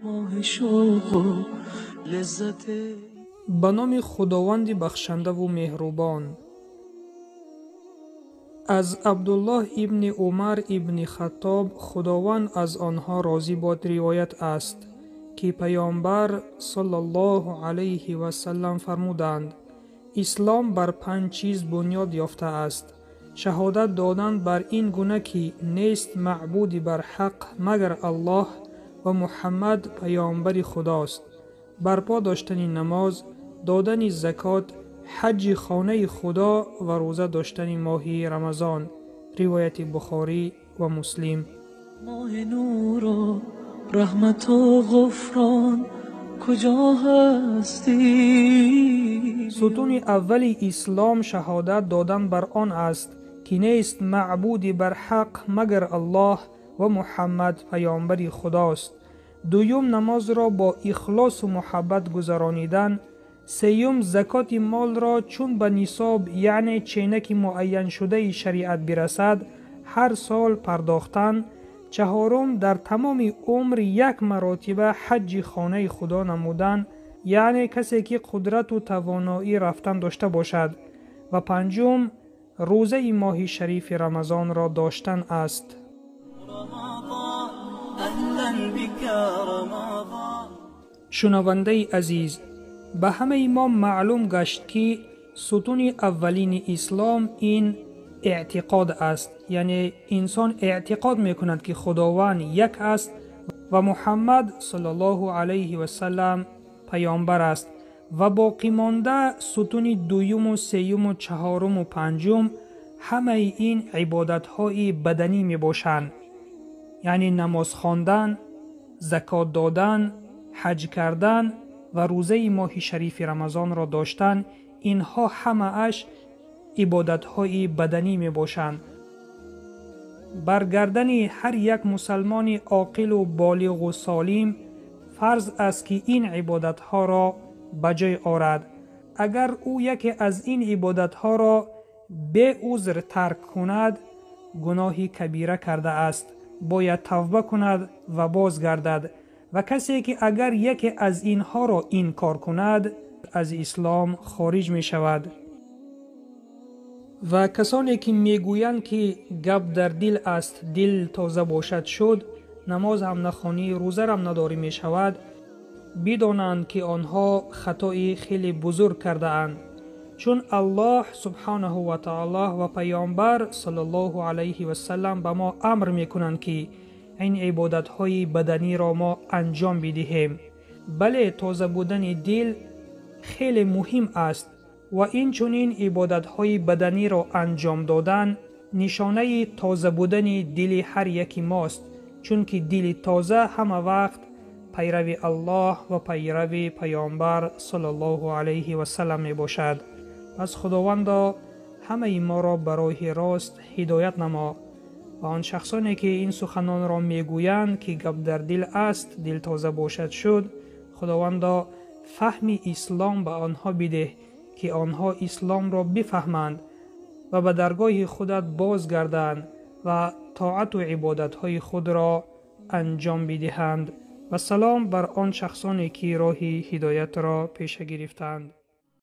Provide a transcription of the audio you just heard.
Моҳи шавқу лаззат. Ба номи Худованди бахшандаву меҳрубон. Аз Абдуллоҳ ибни Умар ибни Хаттоб, Худованд аз онҳо розӣ бод, ривоят аст, ки Паёмбар саллаллоҳу алайҳи васаллам фармуданд: Ислом бар панҷ чиз бунёд ёфтааст. Шаҳодат додан бар ин гуна ки нест маъбуди барҳақ магар Аллоҳ ва Муҳаммад паёмбари Худост, барпо доштани намоз, додани закот, ҳаҷҷи хонаи Худо ва рӯза доштани моҳи Рамазон. Ривояти Бухорӣ ва Муслим. Моҳи нуру раҳмату ғуфрон, куҷо ҳастӣ? Сутуни аввали Ислом шаҳодат додан бар он аст, ки нест маъбуди барҳақ магар Аллоҳ ва Муҳаммад паёмбари Худост. Дуюм, намозро бо ихлосу муҳаббат гузаронидан. Сеюм, закоти молро чун ба нисоб, яъне ченаки муайяншудаи шариат бирасад, ҳар сол пардохтан. Чаҳорум, дар тамоми умр як маротиба ҳаҷҷи хонаи Худо намудан, яъне касе ки қудрату тавоноӣ рафтан дошта бошад. Ва панҷум, рӯзаи моҳи шарифи Рамазонро доштан аст. Шунавандаи азиз, ба ҳамаи мо маълум гашт, ки сутуни аввалини Ислом ин эътиқод аст, яъне инсон эътиқод мекунад, ки Худованд як аст ва Муҳаммад саллаллоҳу алайҳи васаллам паёмбар аст. Ва боқимонда сутуни дуюму сеюму чаҳоруму панҷум ҳамаи ин ибодатҳои баданӣ мебошанд, яъне намоз хондан, закот додан, ҳаҷ кардан ва рӯзаи моҳи шарифи Рамазонро доштан. Инҳо ҳамааш ибодатҳои баданӣ мебошанд. Бар гардани ҳар як мусалмони оқилу болиғу солим фарз аст, ки ин ибодатҳоро ба ҷой орад. Агар ӯ яке аз ин ибодатҳоро беузр тарк кунад, гуноҳи кабира кардааст, бояд тавба кунад ва бозгардад. Ва касе ки агар яке аз инҳоро инкор кунад, аз Ислом хориҷ мешавад. Ва касоне ки мегӯянд, ки гап дар дил аст, дил тоза бошад шуд, намоз ҳам нахонӣ, рӯзарам надорӣ мешавад, бидонанд, ки онҳо хатои хеле бузург кардаанд, чун Аллоҳ субҳонаҳу ва таоло ва Паёмбар саллаллоҳу алайҳи васаллам ба мо амр мекунанд, ки ин ибодатҳои баданиро мо анҷом бидиҳем. Бале, тоза будани дил хеле муҳим аст ва инчунин ибодатҳои баданиро анҷом додан нишонаи тоза будани дили ҳар яки мост, чунки дили тоза ҳама вақт пайрави Аллоҳ ва пайрави Паёмбар саллаллоҳу алайҳи васаллам мебошад. Пас Худовандо, ҳамаи моро ба роҳи рост ҳидоят намо ва он шахсоне ки ин суханонро мегӯянд, ки гап дар дил аст, дил тоза бошад шуд, Худовандо, фаҳми Ислом ба онҳо бидеҳ, ки онҳо Исломро бифаҳманд ва ба даргоҳи худат бозгарданд ва тоату ибодатҳои худро анҷом бидиҳанд. Ва салом бар он шахсоне ки роҳи ҳидоятро пеша гирифтанд.